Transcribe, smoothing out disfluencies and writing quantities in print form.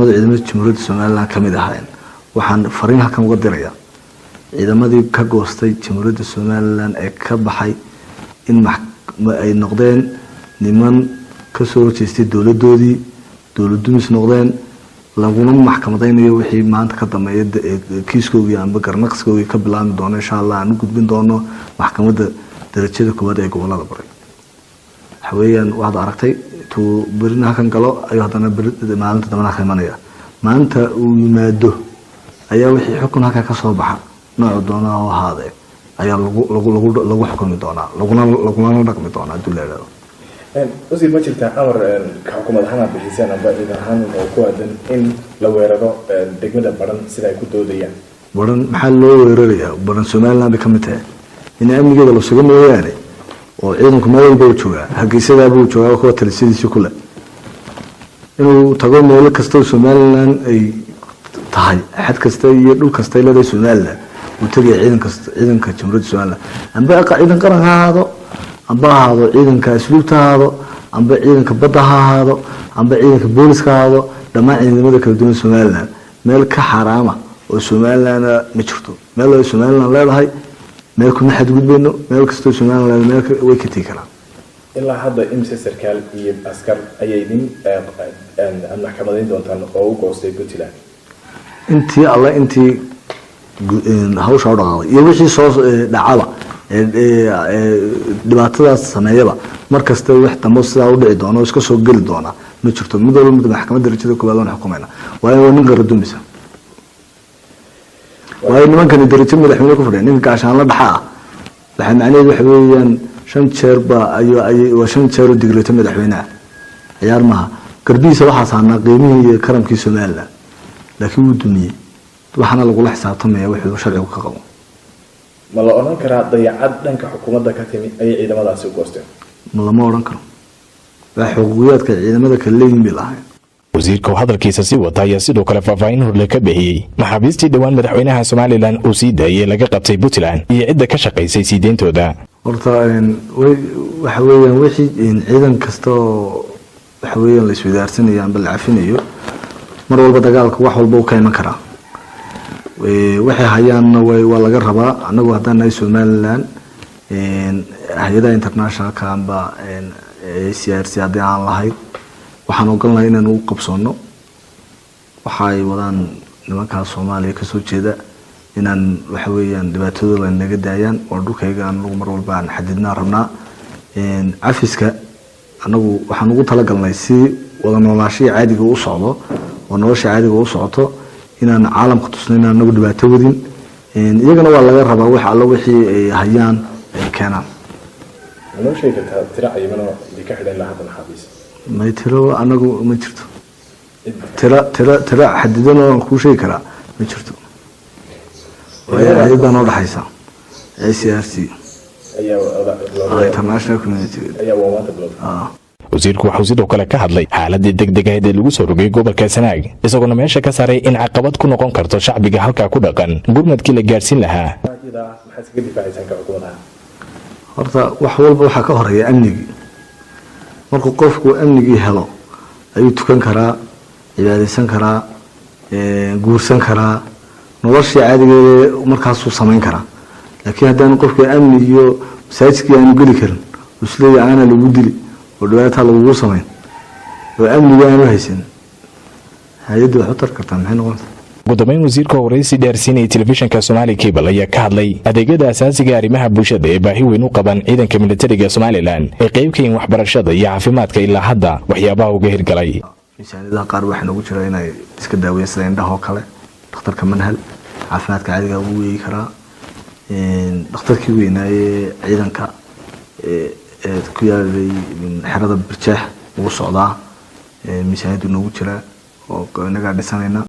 Ciidamada Jamhuuriyadda Somaliland ka mid ahaayeen. Waxaan fariin halkan uga dirayaa ciidamadii ka goostay Jamhuuriyadda Somaliland ee ka baxay in ay noqdeen niman kasoo horjeestay dowladoodii, dowlad dumis noqdeen, laguna maxkamadaynayo wixii maanta ka dambeeya kiiskoogii amba garnaqsigoogii ka bilaabmi doono, insha Allah, aan u gudbin doono Maxkamadda Darajada Koowaad ee Gobolada Bari. Waxa weeyaan, waxaad aragtay intuu berina halkan galo ayuu haddana beri maalinta dambena halkan imanaya. Maalinta uu yimaado ayaa wixii xukun halkaa ka soo baxa, noocu doona ha ahaadee, ayaa lagu xukumi doonaa, laguna dhaqmi doonaa, hadduu la idhahdo. Wasiir, ma jirtaa amar ka xukuumad ahaan aad bixiseen amba ciidan ahaan oo ku aadan in la weeraro degmada Baran, sida ay ku doodayaan? Baran maxaa loo weerarayaa? Baran Somaliland bay ka mid tahay. In amnigeeda la sugo mooyaane, oo ciidanku meel walba uu joogaa, Hargeysadaabuu joogaa, kuwa talisadiisii kule inuu tago meelo kasta oo Somaliland ay tahay, xad kasta iyo dhul kasta ay leedahay Somaliland uu tegaya. Ciidan kasta, ciidanka Jamhuuriyadda Somaliland, amba ciidan qaran ha ahaado, amba ha ahaado ciidanka asluubta ha ahaado, amba ciidanka badda ha ahaado, amba ciidanka booliska ha ahaado, dhammaan ciidamada kala duwan Somaliland, meel ka xaaraama oo Somaliland ma jirto. Meel ay Somaliland leedahay meel kuma xadgudbayno. Meel kastoo Somaliland leedahay meel way ka tegi karaan. Ilaa hadda imse sarkaal iyo askar ayay idin aad maxkamadayn doontaan oo u goostay Puntland? Intii alle intii hawsha u dhaqaaqday iyo wixii soo dhacaba, dhibaatadaas sameeyaba, mar kasta wax dambo sidaa u dhici doona oo iska soo geli doona ma jirto. Mid walba mid Maxkamadda Darajada Koowaad waan xukumayna, waayo waa nin qaradumisa, waayo nimankani darajo madaxweyne ku fadhiya. Ninka gaashaanla dhaxa ah waxaa macnaheedu waxa weeyaan shan jeer ba ayuu ay waa 5 jeer oo digreeto madaxweyneha. Ciyaar maaha. Garbihiisa waxaa saarnaa qiimihii iyo karamkii Somaliland, laakiin wuu dumiyey. Waxaana lagula xisaabtamaya wuxuu sharcigu ka qabo. Ma la odhan karaa dayacad dhanka xukuumadda ka timi ayay ciidamadaasi u goosteen? Ma lama odhan karo. Waa xuquuqiyaadka ciidamada kale leeyihin bay lahayn. Wasiirka oo hadalkiisa sii wata ayaa sidoo kale faahfaahin horle ka bixiyey maxaabiistii dhowaan madaxweynaha Somaliland uu sii daayey laga qabtay Puntland iyo cidda ka shaqaysay sii deyntooda. Horta waxa weeyaan, wixii ciidan kasta oo waxa weeyaan la isweydaarsanaya amba la cafinayo, mar walba dagaalka wax walba u ka iman karaa. Waxay hayaanna waa laga rabaa. Anagu haddaan nahay Somaliland, hay-adaha internationalka amba CRC haddii aan lahayd, waxaan ogolnahay inaan u qabsoono waxa ay wadaan nimankaas Soomaaliya kasoo jeeda, inaan waxa weeyaan dhibaatadooda naga daayaan oo dhulkayga anagu mar walba aan xadidnaa rabnaa. Cafiska anagu waxaan ugu talagalnay si wada noolaashihii caadiga u socdo oo nolosha caadiga u socoto, inaan caalamka tusno inaan anagu dhibaato wadin. Iyagana waa laga rabaa wax allo wixii ay hayaan ay keenaan. Ma noo sheegi kartaa tiro cayiman oo idinka xidhan ilaa hadda maxaabiis? May, tiro anagu ma jirto. Tiro xadidan oo aan kuu sheegi karaa ma jirto, waayo hay-ad baa noo dhexaysa, ICRC. Ayaa international community. Ayaa waa maanta bilowday. Wasiirku waxuu sidoo kale ka hadlay xaaladii degdegahayd ee lagu soo rogay gobolka Sanaag, isagoona meesha ka saaray in caqabad ku noqon karto shacbiga halkaa ku dhaqan gurmadkii la gaadhsiin lahaa. Maxaad iskaga difaacaysaan ka xukuumadaha? Horta wax walba waxaa ka horeeya amnigii. Markuu qofku amnigii helo ayuu tukan karaa, cibaadaysan karaa, guursan karaa, noloshii caadigeeda markaasuu samayn karaa. Laakiin haddaanu qofkii amni iyo masaajidkii aanu geli karin, isleeya aana lagu dili oo dhibaataa lagugu samayn, oo amniga aanu haysan, hay-adda wax u tar kartaa maxay noqonaysaa? Ugu dambeyn, wasiirka oo waraysi dheersiinayay telefishinka Somali Cable ayaa ka hadlay adeegyada asaasiga arrimaha bulshada ee baahi weyn u qaban ciidanka militariga Somaliland ee qayb ka yihiin waxbarashada iyo caafimaadka, ilaa hadda waxyaabaha uga hirgalay. Miisaaniyadaha qaar waxaa noogu jira inay iska daaweeyaan, sida indhaha oo kale, dhakhtarka Manhal caafimaadka caadiga wuu eegi karaa. Dhakhtarkii weynaaye ciidanka ee ku yaalay xerada Birjeex wuu socdaa, miisaaniyaddu noogu jiraa oo inagaa dhisanayna.